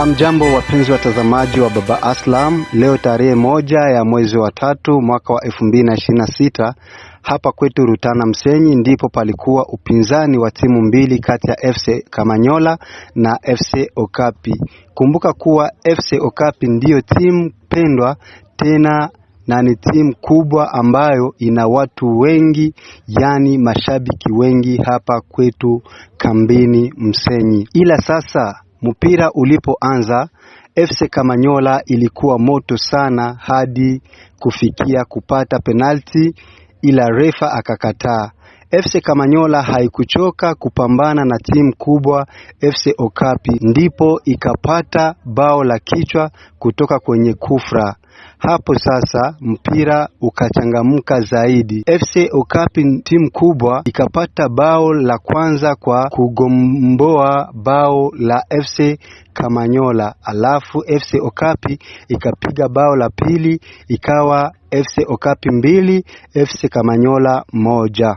Hamjambo, wapenzi watazamaji wa Baba Aslam. Leo tarehe 1 ya mwezi wa 3 mwaka wa 2026, hapa kwetu Rutana Msenyi ndipo palikuwa upinzani wa timu mbili kati ya FC Kamanyola na FC Okapi. Kumbuka kuwa FC Okapi ndiyo timu pendwa tena na ni timu kubwa ambayo ina watu wengi, yani mashabiki wengi hapa kwetu kambini Msenyi. Ila sasa mpira ulipoanza, FC Kamanyola ilikuwa moto sana hadi kufikia kupata penalti, ila refa akakataa. FC Kamanyola haikuchoka kupambana na timu kubwa FC Okapi, ndipo ikapata bao la kichwa kutoka kwenye kufra. Hapo sasa mpira ukachangamka zaidi. FC Okapi, timu kubwa, ikapata bao la kwanza kwa kugomboa bao la FC Kamanyola, alafu FC Okapi ikapiga bao la pili, ikawa FC Okapi 2, FC Kamanyola 1.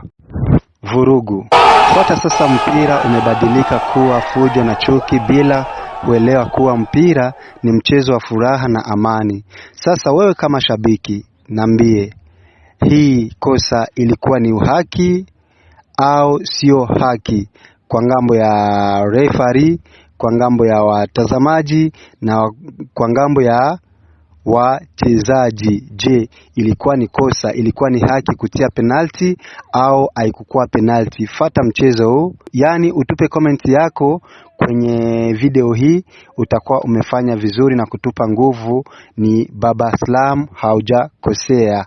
Vurugu. Fuata sasa, mpira umebadilika kuwa fujo na chuki bila kuelewa kuwa mpira ni mchezo wa furaha na amani. Sasa wewe kama shabiki, niambie, hii kosa ilikuwa ni uhaki au sio haki? Kwa ngambo ya referee, kwa ngambo ya watazamaji na kwa ngambo ya wachezaji. Je, ilikuwa ni kosa, ilikuwa ni haki kutia penalti au haikukuwa penalti? Fata mchezo huu, yaani utupe comment yako kwenye video hii, utakuwa umefanya vizuri na kutupa nguvu. Ni Baba Aslam, haujakosea.